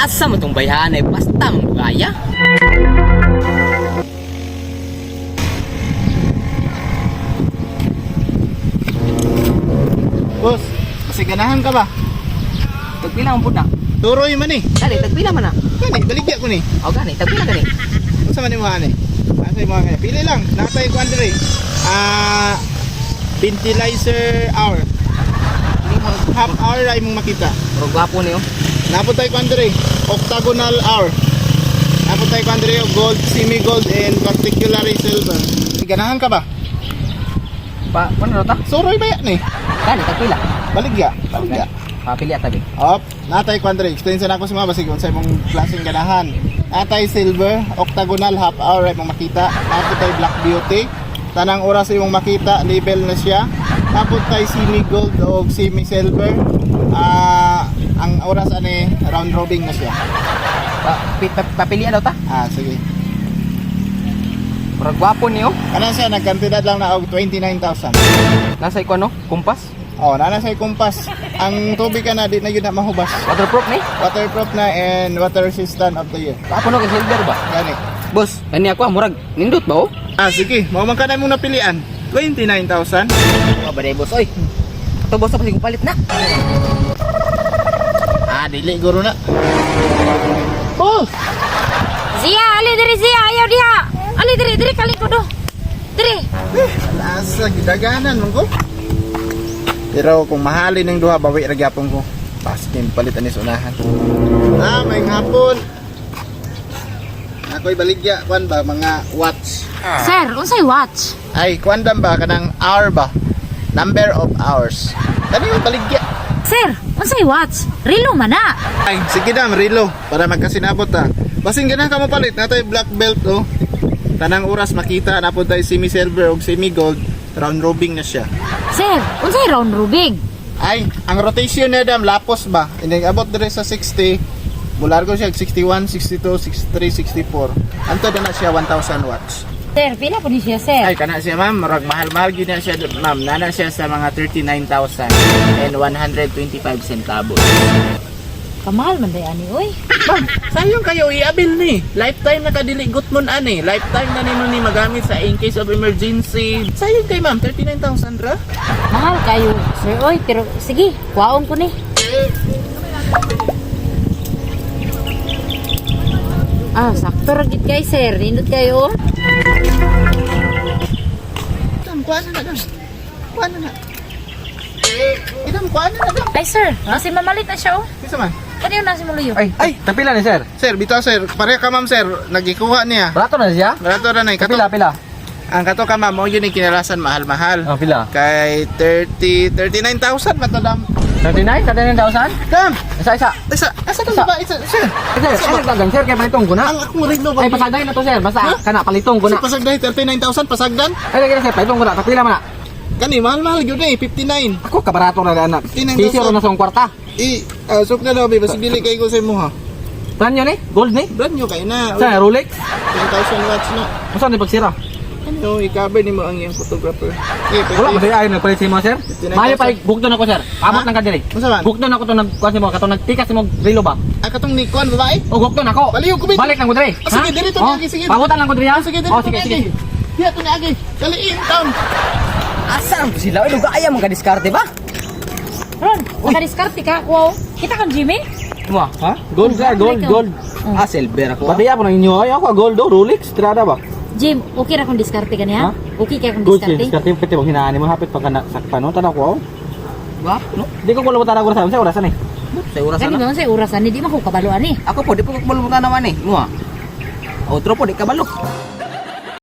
Asa mo tong bayhan eh, basta mong gaya. Boss, kasi ganahan ka ba? Tagpila man pud na. Turoy man eh. Gani, tagpila man na. Gani, baligya ko ni. O gani, tagpila gani. Unsa man imo ani? Asa imo kaya? Pili lang. Natay ko andre. Ah, ventilizer hour. Half hour ay mong makita. Murag gwapo niyo. Napod tayo ko andre. Octagonal hour. Napod tayo ko andre og gold, semi gold and particularly silver. Ganahan ka ba? Pa, paano ta? Suroy ba yan eh? Gani, tagpila. Baligya, baligya. Papili atabi. Op, natay ko andre. Explain sa nako sa mga basig unsay mong klaseng ganahan. Natay silver, octagonal half hour ay mong makita. Napod tay black beauty. Tanang oras imong makita, label na siya. Napod tay semi gold o semi silver. Ah, ang oras ani round robin na siya. Pa, papili daw ta. Ah, sige. Murag gwapo niyo. Kana siya nagkantidad lang na og 29,000. Nasa iko ano? Kumpas? Oh, nana siya kumpas. Ang tubig ka na di na yun na mahubas. Waterproof ni? Waterproof na and water resistant of the year. Gwapo no kay silver ba? Gani. Boss, kani ako ah, murag nindot ba oh? Ah, sige. Mao man ka na mong napilian. 29,000. Wa ba day boss oy? Ato boss ako palit na. Ah, dili guro na. Boss! Zia, ali diri Zia, ayaw diha. Ali diri, diri kaling ko do. Diri. Eh, asa gidaganan man ko. Pero kung mahalin ng duha, bawi ra gyapon ko. Paskin palit ani sa unahan. Ah, may hapon. Ako'y baligya kuan ba mga watch. Sir, unsay watch? Ay, kuan ba ba kanang hour ba? Number of hours. Kani yung baligya. Sir, unsay watch? Rilo man na. Ay, sige dam, relo para magkasinabot ta. Basin ganahan ka mo palit, natay black belt oh. Tanang oras makita na po tayo semi silver o semi gold, round robin na siya. Sir, unsay round robin? Ay, ang rotation niya dam lapos ba? Hindi abot dire sa 60, mular ko siya 61, 62, 63, 64. Anto na na siya 1000 watts. Sir, pila po ni siya, sir? Ay, kana siya ma'am, murag mahal-mahal gyud na siya ma'am. Nana siya sa mga 39,000 and 125 centavos. Kamahal man day ani oy. Ma'am, sayong kayo iabil ni. Lifetime na kadili gutmon ani. Lifetime na nimo ni magamit sa in case of emergency. Sayong kay ma'am, 39,000 ra. Mahal kayo, sir oy, pero sige, kuwaon ko ni. Ah, sakto ra gid kay sir. Nindot kayo. oh. Dam, kuha na na dam. Kuha na na. Idam, kuha na na dam. Ay sir, kasi mamalit na siya oh. Kisa man? Kaniyo na si Muluyo. Ay, ay, tagpila ni sir. Sir, bitaw sir, pareha ka ma'am sir, nagikuha niya. Barato na siya? Barato ra na eh. Kato, Pila, pila. ang kato ka ma'am, mo yun yung kinalasan mahal-mahal. Oh, pila. Kay 30, 39,000 ba to dam? 39? 39,000? Dam! Isa, isa. Isa, asa to Isa. ba? Isa, sir. Sir, ay nagdagan sir, kay palitong ko na. Ang akong relo ba? Ay, pasagdan na to sir. Basta, Ha? kana, palitong ko na. Kasi pasagdan, 39,000, pasagdan? Ay, lagi na sir, palitong ko na. Tagpila man na. Kani, mahal-mahal yun eh, 59. Ako, kabarato na anak. 59,000. Sisi na sa kwarta. I, sok na daw, babe. Basta dili kayo ko sa imo ha. Brand new ni? Gold ni? Brand new kayo na. Sa Rolex? 10,000 watts na. Masa ni pagsira? Ano, i-cover ni mo ang iyang photographer. Eh, Wala ba ay nagpalit sa imo sir? 59,000. Maayo pa bugton ako sir. Amot Ha? lang ka diri. Unsa man? Bugton ako to nagkuan sa mo katong nagtikas sa mo relo ba? Ah, katong Nikon, babae? O bugton ako. Baliw ko, babe. Balik lang ko diri. Ah, sige, Ha? diri to Oh, ni Agi, sige. Pabutan lang ko diri ha. Ah, sige, dili Oh, to sige, ni sige. Agi. Diya to ni Agi. Dali in town. Asa ang sila? Oy, lugaya man ka diskarte ba? Ron, nakadiskarte ka ako. Kita kang Jimmy? Mo. Ha? Gold sir, gold, gold. Ah, silver ako. Pati po ng inyo ay ako gold do Rolex tirada ba? Jim, okay ra kung diskarte ka niya? Ha? Okay kay kung Gold sir, diskarte? diskarte pwede bang hinaan mo hapit pagka nasakpan no tanaw ko. oh. Gwapo no. Di ko kulo tanaw ko sa sa orasan eh. Sa orasan Gani na. ba sa orasan ni di man ko kabalo ani. Ako po, di po ko kabalo naman eh. Mo. Outro po, di kabalo.